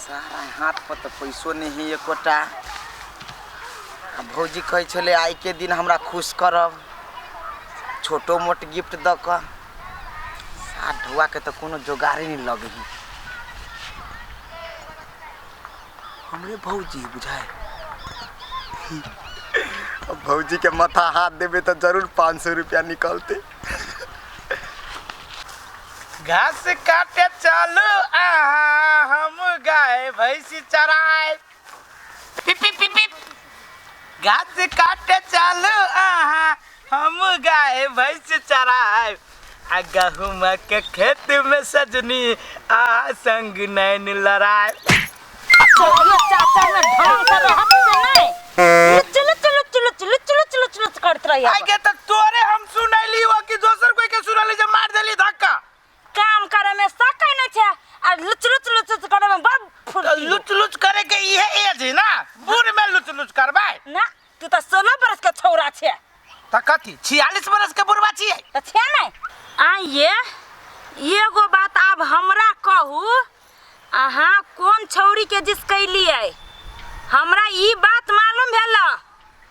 सारा हाथ पर तऽ पैसो नहि है एकोटा। आ भौजी कहै छलै आइके दिन हमरा खुश करब छोटो मोट गिफ्ट दऽ कऽ। आ ढौआके तऽ कोनो जोगारे नहि लगै है। हमरे भौजी बुझाय भौजी के माथा हाथ देबै तऽ जरूर 500 रुपया निकलतै। घास काटे चलू आहा हम गाय भैंसी चराय। पिप पिप पिप पिप। घास काटे चलू आहा हम गाय भैंस चराय। आ गहुम के खेत में सजनी आ संग नैन लड़ाय। चलो चाचा में ढंग से रहत से नहीं, Luch Luch Luch Luch Luch Luch Luch Luch करत रही। आइ के त तोरे हम सुनैली हो कि दोसर कोई के सुनैली जे मार देली धक्का। काम करे में सकै नहीं छे आ लुच लुच लुच लुच करे में बड़ फुर्ती। लुच लुच करे के इहे एज है ना, बूढ़ में लुच लुच करबै ना। तू त 16 बरस के छौरा छे। त कथी 46 बरस के बुढ़वा छियै त छे नहीं। आइए एगो बात आब हमरा कहू, अहाँ कोन छौरी के जिस कैलियै? हमरा ई बात मालूम भेल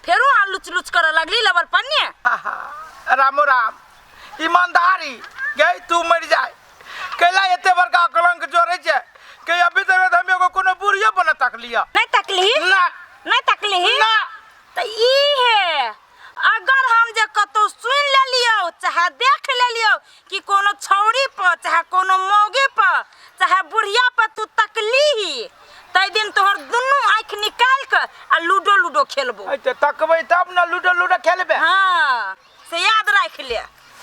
फेरो अहाँ लुच लुच करऽ लगली लबर पन्ने। रामो राम ईमानदारी गई तू मर जाए कैला एते बड़का कलंक जोड़े छे के अभी तक हम एगो कोनो बुढ़ियो बना तकलिया नहीं तकली ना नहीं तकली ना। त ई हे अगर हम जे कतौ सुन लेलियौ चाहे देख लेलियौ कि कोनो छौरी पर चाहे कोनो मौगी पर चाहे बुढ़िया पर तू तकलीही तै दिन तोहर दुनू आँखि निकालि कऽ आ लूडो लूडो खेलबो। अइ तऽ तकबै तब ने लूडो लूडो खेलबै। हाँ से याद राखि ले।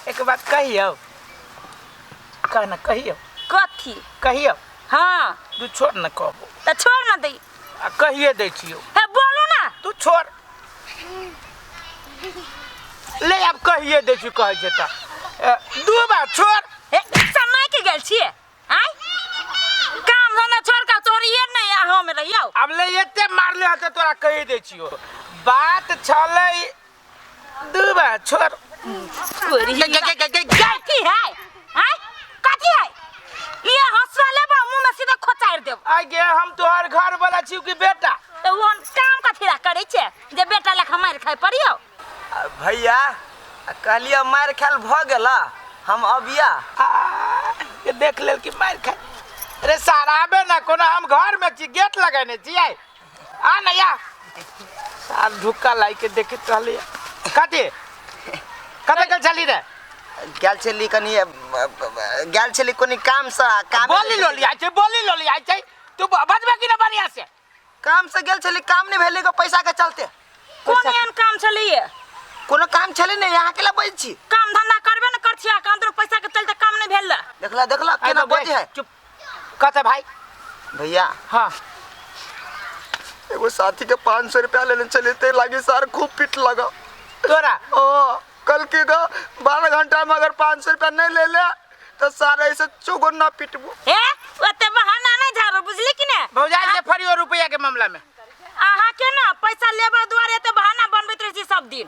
एक बात कहियौ? कह ना कहियौ। कथी कहियौ? हाँ। तू छोड़ न कहबो। तऽ छोड़ न दै। आ कहिए दै छियौ। हे बोलू ना। तू छोड़ ले, आब कहिए दै छियौ कहै छै तऽ दू बार छोड़। हे समय के गेल छियै आय काम धंधा छोड़ के तोहर ये नहीं आ हम रहियौ। आब ले एते मारले हते तोरा कहि दै छियौ बात छलै दू बार छोड़। कोरी गे, गे, गे, गे, गे, गे। कथी है आय कथी है ये हंसुआ लेबो मुंह में सीधा खोचार देब। आइ गे हम तोहर घर वाला छियौ कि बेटा? तऽ ओहन काम कथी ला करै छै जे बेटा लेखा मारि खाइ पड़ियौ? भैया कहलियै मारि खायल भऽ गेला हम अबिया। ये देख लेल कि मारि खाय। अरे सारा आबे ना कोनो हम घर में छी गेट लगेने छियै आ ना या सार ढुक्का लाई के देखैत रहलियै। कथी कतऽ गेल छली रे? गेल छली कनी गेल छली कोनी काम से काम बोली लोली आइ छै बोली लोली आइ छै तू बजबे कि ना बढ़िया से? काम से गेल छली काम नहीं भेलै पैसा के चलते। कोन एहन काम छलैये? कोनो काम छलै नहीं, यहाँ के ला बजै छी। काम धंधा करबे न कर छियै, काम तो पैसा के चलते काम नहीं भेल। देखला देखला केना बजै है। चुप कते भाई? भैया हाँ एगो साथी के 500 रुपया लेने चले ते लागी सार खूब पीट लगा तोरा। ओ कल के गा 12 घंटा में अगर 500 रुपया नहीं ले ले तो सारा ऐसे चौगो ना पिटबो। हे ओते बहाना नहीं झाड़ो बुझली कि ने? भौजाई से फरियो रुपया के मामला में अहाँ के ना पैसा लेबा दुआरे एते बहाना बनबैत रहै छी सब दिन।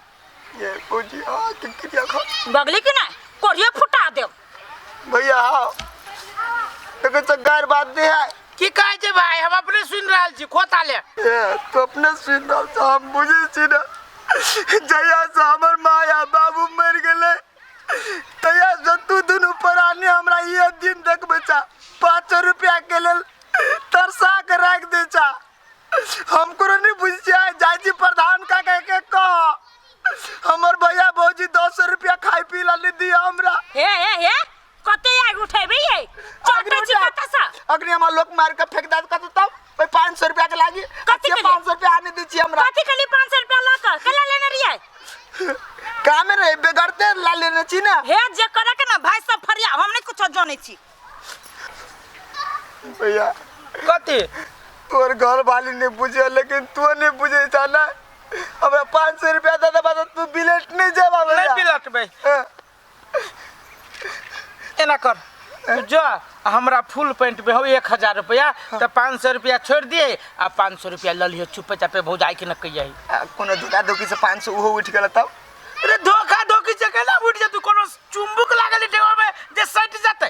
ये भौजी आ के क्रिया खा बगली कि ने कोरियो फुटा देब। भैया हाँ देखो तो गैर बात नहीं है। की कहै छै भाई? हम अपने सुनि रहल छी खोता ले। ए तो अपने सुनि रहल छी हम बुझै छी ना जहिया से हमर माय आ बाबू मरि गेलै तहिया से तू दुनू प्राणी हमरा ये दिन देखबै छा 5 रुपया के लेल तरसा के राखि दै छा। हम कोनो नहीं बुझै छियै जाइ छी प्रधान काका के कह हमर भैया भौजी 10 रुपया खाइ पी ला नहीं दिया हमरा। हे हे हे कते आग उठेबै ये? चोटे छी कतऽ से? अग्नि हमरा लोक मार के फेंक देत कतऽ तब ओहि 500 रुपया के लागी। कथी के लिए? 500 रुपया आने दै छी हमरा। कथी के लिए 500 रुपया लऽ कऽ केला लेने रहियै? कामे रहे बेगरते ला लेने छी ना। हे जे करे के ना भाई सब फरिया हम नहीं कुछो जानै छी। भैया कथी? तोर घर वाली नहीं बुझे लेकिन तू नहीं बुझे छा ना हमरा 500 रुपया दे देबा तऽ तू बिलेट नहीं जेबा भैया। नहीं बिलटबै। एना कर तू जा हमरा फुल पैंट पे हो 1000 रुपया तऽ 500 रुपया छोड़ दिए आ 500 रुपया लऽ लियो चुपे चापे भौजाई के न कहियै। कोनो धोखा धोखी से 500 ओहो उठि गेल तब? अरे धोखा धोखी से केना उठि जेतौ? कोनो चुम्बुक लागल है टेबल में जे सटि जेतै।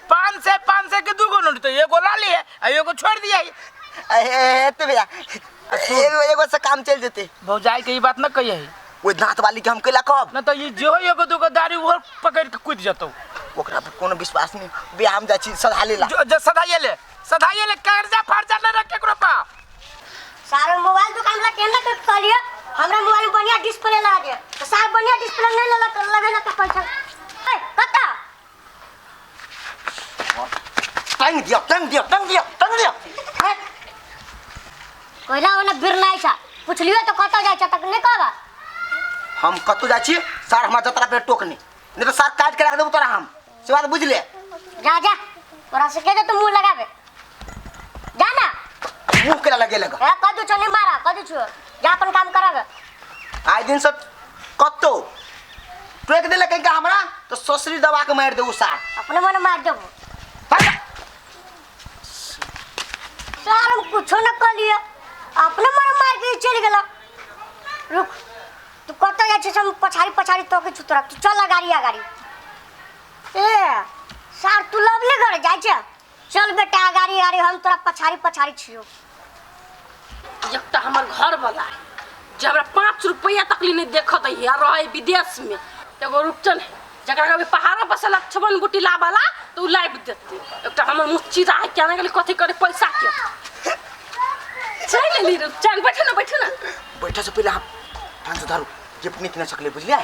500 500 के दूगो नोट तो एगो ला लिए आ एगो छोड़ दिए। हेते भैया, एगो एगो से काम चल जेते। भौजाई के ई बात न कहिए। ओहि दांत वाली के हम कैला कहब? न त ई जे हो एगो दूगो दाढ़ी ओहो पकड़ के कूद जतौ। ओकरा पर कोनो विश्वास नहीं। बियाह हम जाइ छी सधा लेला। जो सधाइए ले, सधाइए ले, कर्जा फर्जा न रख केकरो पा। सारा मोबाइल दुकान वाला केना के कहलिए हमरा मोबाइल में बढ़िया डिस्प्ले लगा दे, तो सार बढ़िया डिस्प्ले नहीं लगा लगेला के पैसा। ए कत्ता टंग दिया, टंग दिया, टंग दिया, टंग दिया। कोइला ओने बिरनाइ छ, पुछलियो तो कत जाइ छ तक नहीं कहबा। हम कतौ जाइ छी सार हमरा जतरा पे टोकनी, नहीं तो सार काट के रख देबो तोरा हम, से बात बुझ ले। जा जा तोरा से के तो मुंह लगाबे, जा ना। मुंह केला लगे लगा। ए कदू छो नहीं मारा, कदू छो, जा अपन काम कराबे। आइ दिन से कतौ टोक देले कहीं का हमरा तो ससुरी दबा के मार देबो सार। अपने मन मार देबो। सार हम कुछो न कहलिए, अपने मन मार के चल गेला। रुक तू कत जाइ छ, हम पछाड़ी पछाड़ी तो के छुतरा, तू चल गाड़ी आ गाड़ी। ए सार तू लवले घर जाइ छ, चल बेटा गाड़ी गाड़ी, हम तोरा पछाड़ी पछाड़ी छियो। एकटा हमर घर वाला है जे हमरा 5 रुपया तक नहीं देखत है, रहे विदेश में। एगो रूपचन है जकरा कभी पहाड़ पर से लक्ष्मण बूटी लाबला तो उ लाबि देते। एकटा हमर मुच्ची रहे क्या ना गेलै कथी करे पैसा के। चल ली रूपचन, बैठू ना बैठू ना। बैठा से पहले आप 500 दारू गिफ्ट नहीं किना सकले बुझलिए?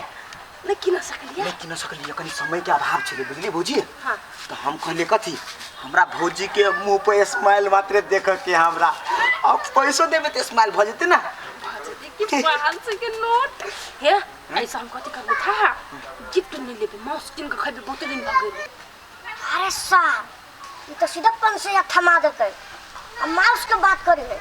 नहीं किना सकलिए, नहीं किना सकलिए, कनी समय के अभाव छले बुझलिए भौजी। हां तो हम कहलिए कथी हमरा भौजी के मुंह पे स्माइल मात्र देख के हमरा अब पैसो देबे त स्माइल भ जेते ना। कि 500 के नोट हे ऐसा हम कथी करबो था, गिफ्ट नहीं लेबे, मांस किन के खैबे, बहुत दिन भ गेल। अरे साहब ई तो सीधा 500 या थमा देतै, आ मांस के बात करी है।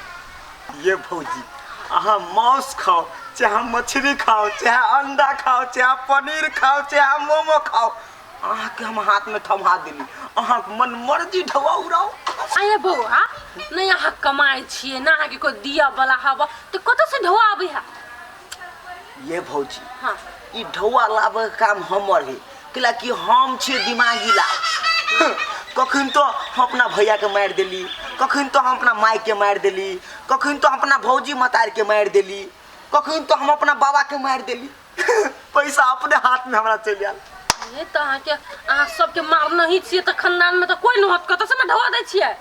ये भौजी अहाँ मांस खाओ चाहे मछली खाओ चाहे अंडा खाओ चाहे पनीर खाओ चाहे मोमो खाओ, अहाँ के हम हाथ में थमा देली, अहाँ के मन मर्जी ढवा उड़ाओ। आये बौआ नहीं अहाँ कमाइ छियै ना अहाँ के कोई दिया वाला हवा तो कतऽ से ढवा आबै है? ये भौजी हां ई ढौआ लाबे के काम हमर है, कैला कि हम छियै दिमागी ला। कखन तो हम अपना भैया के मारि देली, कखन तो हम अपना माय के मारि देली, कखन तो हम अपना भौजी मतार के मारि देली, कखन तो हम अपना बाबा के मारि देली। पैसा अपने हाथ में हमरा चलि आयल। ये तो अहाँ के अहाँ सबके मारने ही छियै तऽ खानदान में तऽ कोई न होत, कतऽ से ने ढवा दै छियै?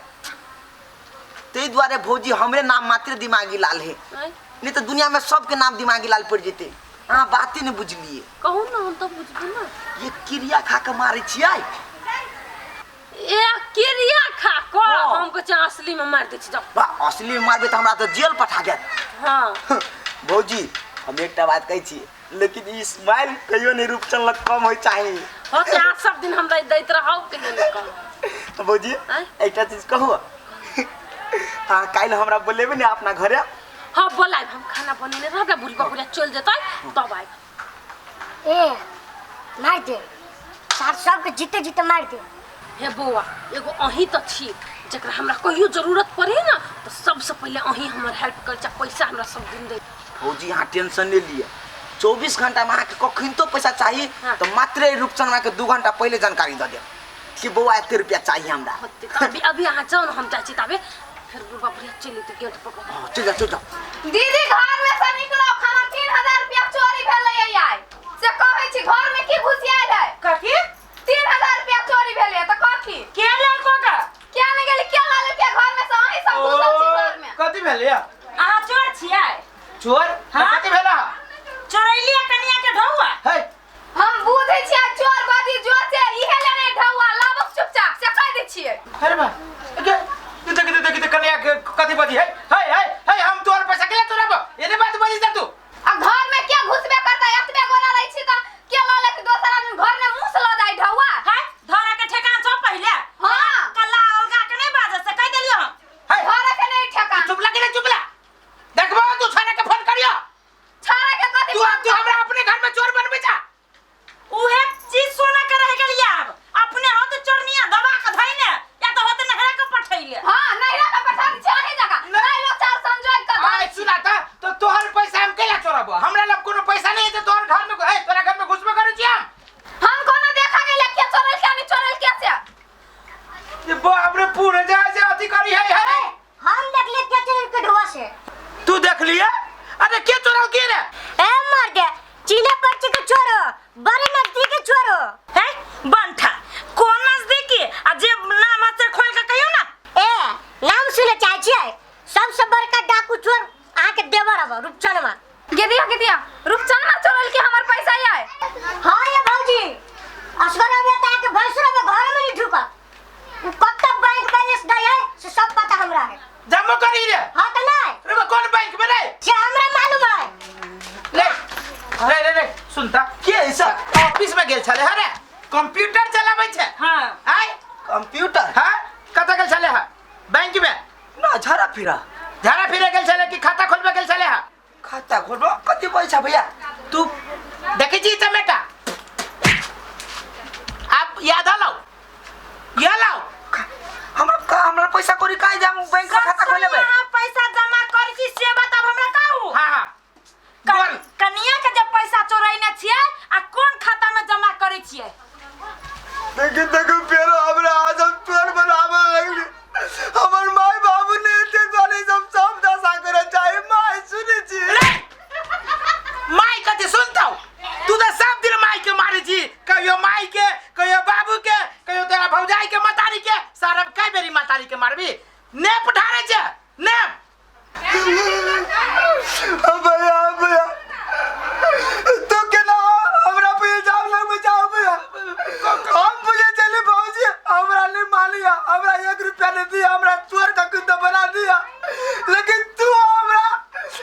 ताहि दुआरे भौजी हमरे नाम मात्र दिमागी लाल है, नहीं तो दुनिया में सबके नाम दिमागी लाल पड़ जेते। अहाँ बाते नहीं बुझलिए। कहू ना हम तो बुझबे ना। ये क्रिया खा के मारे छियै। ए क्रिया खा के हम कहै छियै असली में मारि दै छी। जाउ वाह असली में मारबे तऽ हमरा तऽ जेल पठा देत। हां भौजी हम एकटा बात कहै छी, लेकिन ई स्माइल कहियो नहीं रूपचन लग कम होय चाही। हो ते अहाँ सब दिन हमरा दैत रहौ कहियो नहीं कम। तो भौजी एकटा चीज कहू, अहाँ काल्हि हमरा बोलेबै ने अपना घरे? हाँ बोलायब, हम खाना बनेने रहब ना, बुढ़िया बुढ़िया चलि जेतै तब आयब। ए मार दे सार सबके जीते जीते मार दे। हे बौआ एगो अहीं तऽ छी जकरा हमरा कहियो जरूरत पड़े ना तो सबसे पहिले अहीं हमर हेल्प कर, चाहे पैसा हमरा सब दिन दे। भौजी अहाँ टेंशन नहीं लिअ, 24 घंटा में अहाँके कखन तो पैसा चाही। हाँ। तो मात्र रूपचन अहाँके 2 घंटा पहिले जानकारी दऽ देब कि बौआ एते रुपया चाहिए हमरा। होते तऽ अभी अभी अहाँ जाउ ने, हम जाइ छी ताबे फिर बुढ़बा बुढ़िया चलि जेतै गेट पकड़। हाँ, चलि जाउ चलि जाउ। दीदी घर में से निकलो, खाना 3000 रुपया चोरी भेलै आइ, से कहै छी घर में की घुसियाल है? कथी 3000 रुपया चोरी भेलै तऽ कथी के लेलको का? क्या नहीं गेली, क्या लाल रुपया घर में से अहीं सब घुसल छी घर में। कथी भेलै? अहाँ चोर छियै? चोर? हाँ? कथी भेला? चोरैलियै कनिया के ढौआ। है हम बुझै छियै चोर बाजी जो छै इहे लेने ढौआ लाबक चुपचाप, से कहि दै छियै। अरे बा के देख देख देख कनिया के कथी बाजी है? है है है हम तोर पैसा के तोरब एने बात बाजी जा तू। आ घर में के घुसबे करतै? एतबे गोरा रहै छी तऽ के लऽ लेतै दोसर आदमी घर में मुँह से लऽ जाइ ढौआ? है धरा के ठेकान छौ पहिले। हां कल्ला अलगा के नहीं बाजै से कहि देलियै हम। है धरा के नहीं ठेकान। चुप लगी रे चुप ला, देखबो तू छाना के फोन करियो। छाना के कथी? तू तू हमरा अपने घर में चोर बनबे जा। उहे चीज सोना के रह गेलियै आब, अपने होत चोरनिया दबा के धइने या तो होत नहरा के पठैले। हां नहरा के पठा दै छी अहीं जगह, नहीं लोग चार संजोग के आय सुना ता तो तोहर पैसा हम केला चोरब? हमरा लग कोनो पैसा नहीं है तो तोहर घर में ए तोरा घर में घुसबे करै छी हम। हम कोनो देखा गेलै के चोरल के नहीं चोरल के से। ये बाप रे पूरे जाय से अथी करी है है। हम देखलिए चाहै छियै सबसे बड़का डाकू चोर अहाँके देवर हब रूपचनमा। गेदिया गेदिया रूपचनमा चोरल के हमर पैसा आय। हाँ ये भौजी असगर अबे त अहाँके भैंसुर अबे घर में नहीं ढुकत। उ कत्ता बैंक बैलेंस दै है से सब पता हमरा है। जमो करी रे। हाँ त नहीं रे कौन बैंक में रे? से हमरा मालूम है। ले रे रे रे सुनता के ऐसा ऑफिस में गेल छले हरे कंप्यूटर चलाबै छै। हाँ आय कंप्यूटर? हां कत गेल छले हा? बैंक में ना झाड़ा फिरा। झाड़ा फिरे गेल छले कि खाता खोलबे गेल छले हा? खाता खोलबो कति पैसा भैया? तू देखै छी चमेटा आप याद लाओ या लाओ हमरा का हमरा पैसा करी काहे जाम बैंक का खाता खोलेबे? अहाँ पैसा जमा करै छी से बताब हमरा कहू। हां हां बोल। कनिया के जब पैसा चोरैने छियै आ कोन खाता में जमा करै छियै? देखी देखू फेरो हमरा आज हम चोर बनाबे लगली। हमर माय बाबू ने एते दुआरे सब सब दशा करे चाहे माय सुनै छी। माय कथी सुनतौ? तू तऽ सब दिन माय के मारै छी, कहियो माय के कहियो बाबू के कहियो तोरा भौजाई के मतारी के। सारब कई बेरी मतारी के मारबी? नेप ढारे छै नेप। भैया भैया तू केना हमरा पे इल्जाम लगबै छौ भैया? हम बुझे चली भौजी हमरा नहीं मानिया, हमरा 1 रुपया नहीं दिया, हमरा चोर का कुत्ता बना दिया, लेकिन तू हमरा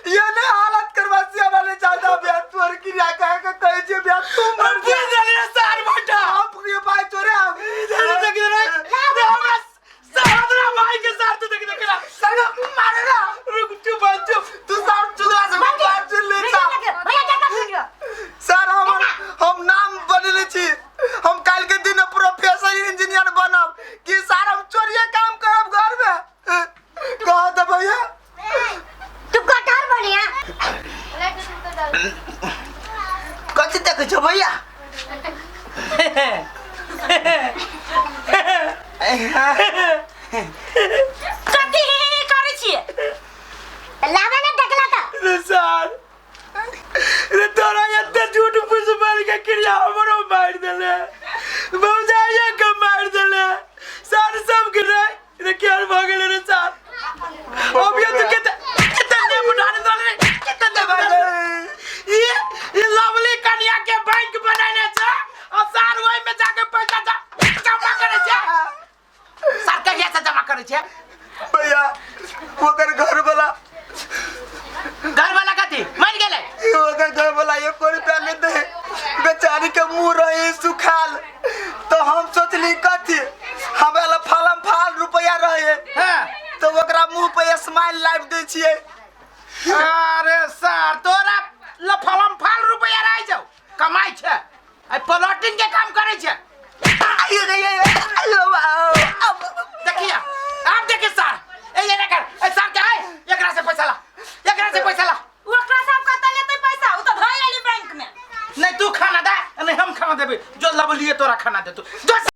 ये नहीं हालत करवा से हमरा नहीं चाहता भैया। चोर क्रिया कह के कहे छे भैया तू मर जा। बुझ गेलियै सार बेटा। हम ये भाई चोरे हम। देख रे हमरा हमरा भाई के साथ तू देख देख ना संग मारे ना। रुक चुप चुप तू सार चुगला से बात सुन ले चा। भैया देखा वीडियो। सर हम नाम बदले छी, हम काल के दिन प्रोफेसर इंजीनियर बनब कि सर हम चोरिए काम करब घर में? कह दे भैया। तू कटहर बनिया। कथी देखै छौ भैया? कथी ही ही करै छियै? लावा ने देखला त। रे सर रे तोरा एते झूठ फूस मार के क्रिया हमरो मार देले, भौजाइया के मार देले, सर सब के रे रे क्या भ गेले रे सर? अब ये तो केते केते ने बुढ़ाने दले रे केते ने बुढ़ाने ये लवली कन्या के बैंक बनाने छै आ सर ओइ में जाके पैसा जमा करे छै। सर कहिया से जमा करे छै? भैया ओकर घर वाला घर वाला कथी मर गेलै? ओकर घर वाला 1 रुपया नहीं दे, बेचारी के मुंह रहे सुखाल, तो हम सोचली कथी हमरा ला फालम फाल रुपया रहे। हां तो ओकरा मुंह पे स्माइल लाइव दै छियै। अरे सर तोरा लफलम फाल रुपया रह जाओ कमाई छै आ प्लॉटिंग के काम करे छै। देखिया आप देखिए सर ए ये कर ए सर के आए एकरा से पैसा ला, एकरा से पैसा ला। ओकरा से हम कतऽ लेतै पैसा? उ तऽ धऽ लेली बैंक में। नहीं तू खाना दे नहीं हम खाना देबे, जो लवलिए तोरा खाना दे तू जो।